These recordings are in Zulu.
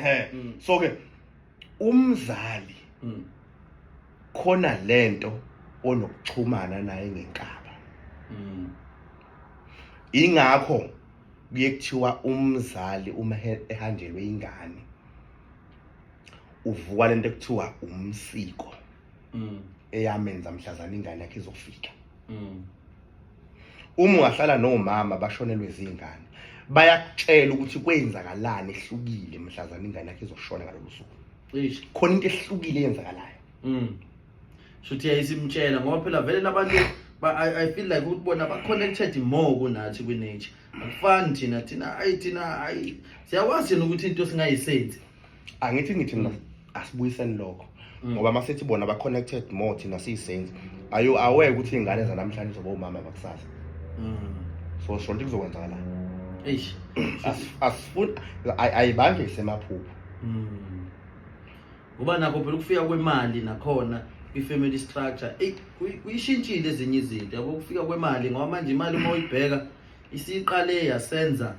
Ehe. So ke umzali khona lento onokuxhumana naye ngenkaba. Ingakho kuye kuthiwa umzali uma ehanjelwe ingane uvuka lento ekuthiwa umsiko eyamenza mhlazana ingane yakhe izofika. Uma ungahlala nomama bashonelwe zingane, bayakutshela ukuthi kwenzakalani ehlukile mhlazana ingane yakhe izoshona ngalolu suku. Cishe. Khona into ehlukile eyenzakalayo. Shuthi yayisimtshela ngoba phela vele labantu I feel like ukuthi bona ba connected more kunathi kwi nature. Akufani thina, thina ayi, thina ayi, siyakwazi thina ukuthi into singayisenzi. Angithi ngithi mina asibuyiseni lokho, ngoba masithi bona ba connected more, thina siyisenzi. Are you aware ukuthi ingane zanamhlanje zoba umama bakusasa? So sho ukuthi kuzokwenzakalani? Eish. Asifuni ayibanjwe isemaphupho. Ngoba nakho phela ukufika kwemali nakhona kwi-family structure, eyi, kuyishintshile ezinye izinto, yabo, ukufika kwemali, ngoba manje imali uma uyibheka isiqale yasenza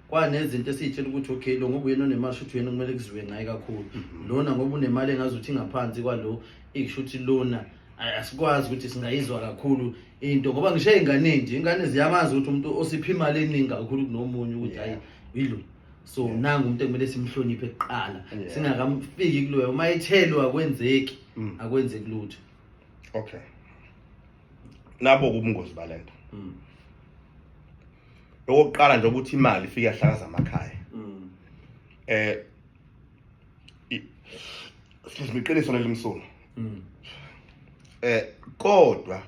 kwanezinto esiyitshela ukuthi okay, lo ngoba uyena onemali, shuthi uyena kumele kuziwe ngaye kakhulu, lona ngoba unemali engazuthi ingaphansi kwalo, ikusho ukuthi lona asikwazi ukuthi singayizwa kakhulu into, ngoba ngisho ey'nganeni nje, ingane ziyamazi ukuthi umuntu osipha imali eningi kakhulu kunomunye ukuthi hayi, yilo, so nangu umuntu ekumele simhloniphe kuqala singakamfiki kuloyo. Uma ethelwa akwenzeki, akwenzeki lutho. Okay, nabo kubungozi balento. Okokuqala nje ukuthi imali ifike yahlakaza amakhaya. Excuse me, iqiniso lelimsulu. Kodwa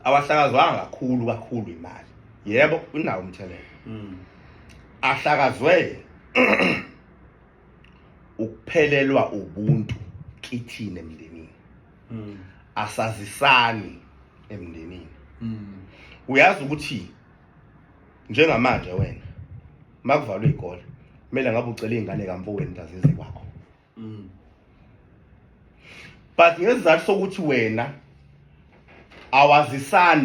awahlakazwanga kakhulu kakhulu imali. Yebo, unawo umthelela. Ahlakazwe ukuphelelwa ubuntu kithina emndenini. Asazisani emndenini. Uyazi ukuthi njengamanje wena makuvalwe izikole kumele ngabe ucela izingane kamfowenu azize kwakho. But ngesizathu sokuthi wena awazisani